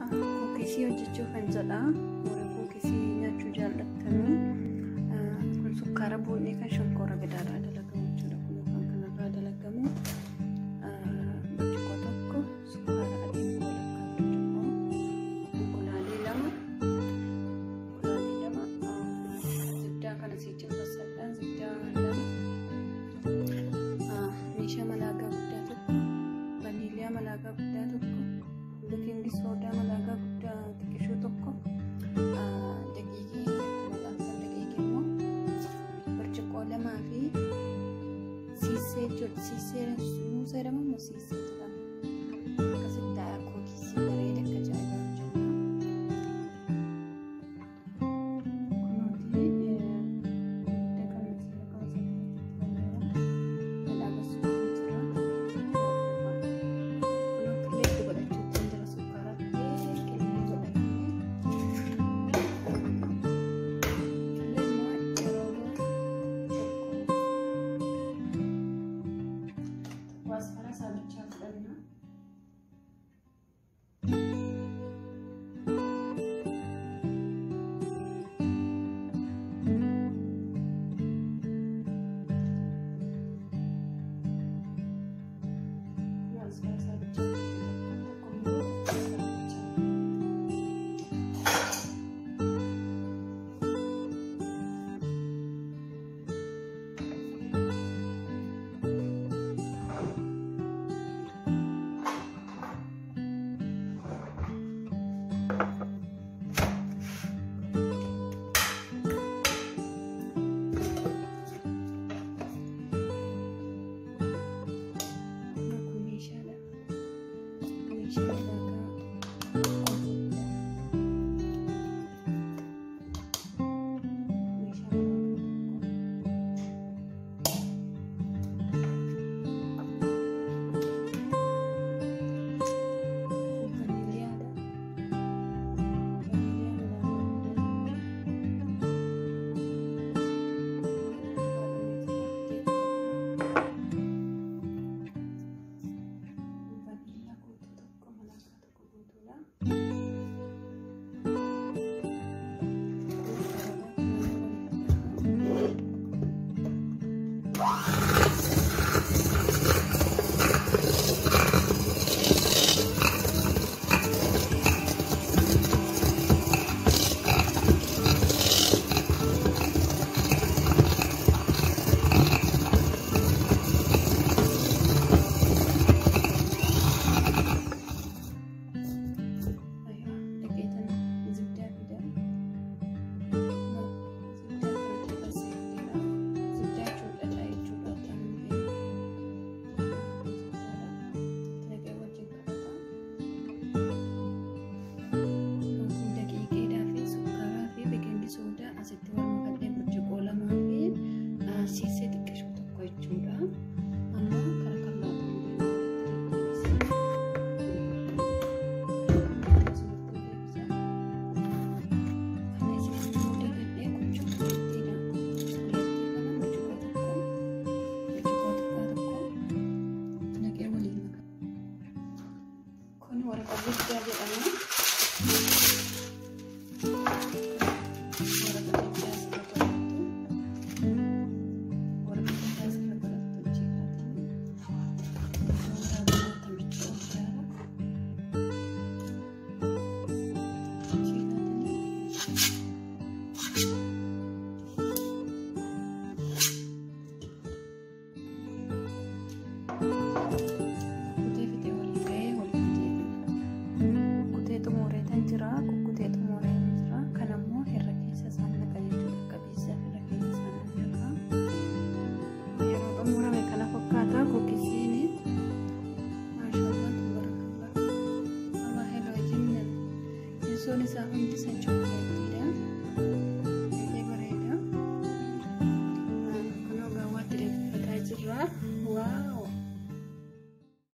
Cookiesii hojjechuuf kan jedha. Warra cookiesii nyaachuu jaallattanii kun sukkaara buunee kan shonkoora gadaarraa dalagamu jechuudha. Kun yookaan kanarraa dalagamu burcuqqoo tokko sukkaara adii walakkaa burcuqqoo, inqulaalii lama, zibdaa kana siichin sassaadhaan zibdaa lama, meeshaa malaagaa guddaa tokko, vaniiliyaa malaagaa guddaa tokko, baking soda malaagaa guddaa xiqqishuu tokko, daqiiqii akkuma laaftan daqiiqii immoo burcuqqoo lamaa fi siisee jechuudha. Siisee muusaa jedhama moo siisee jedhama? Akkasitti cookiesii bareeda akka ajaa'ibaa hojjenna. Kunuuti ibidda kana seera qaba dhadhaa basuutu jira. Kunoo qilleetti godhachuutti jira, sukkaaratti qillee godhatee qillee immoo yeroo tokko tokko asfara isaa bichaa fudhanna. Kun asfara isaa bichaa tokko tokko immoo asfara bichaa. Kun meeshaadha. Meeshaa malaagaa qonfudhaa. Meeshaa malaagaa tokko. Kun vaniiliyaadha. Vaniiliyaa malaagaa guddaa tokko. Vaniilaa guutuu tokko, malaagaa tokko guutuudha. Aywa, dhaqeetan zibdaa fida. Zibdaa kana dabarsee fideera. Zibdaa jechuun dhadhaa jechuudha. Kan beeku. Zibdaadha. Itti naqee wajjin qabata. Kun daqiiqeedhaa fi sukkaaraa fi baking soda asitti wal makadhee burcuqqoo lamaa fi siisee xiqqishuu tokko jechuudha. Amma kara kallaatu deemee deebisa. Kana isinitti immoo dagadhee kun chokoleettiidha. Chokoleettii kana burcuqqoo tokko, burcuqqoo xiqqaa tokko naqee waliin maka. Kun waraqaa guddaa jedhama. Waraqaa guddaa asirra godhattu. Waraqaa guddaa asirra godhattu jechuudha. Waraabaa bicha guddaadha. Kukkutee fixee waliin ga'ee walitti deebina. Kukkutee xumureetan jira. Kukkutee xumureen jira. Kan ammoo irra keessa isaan naqa jechuudha. Akka pizzaaf irra keessa isaan naqa. Yeroo xumurame kana fakkaata cookiesiin. Maashaallah, tabarakallah. Allah hello jennan. Teessoon isaa hundi isaa chokoleettiidha.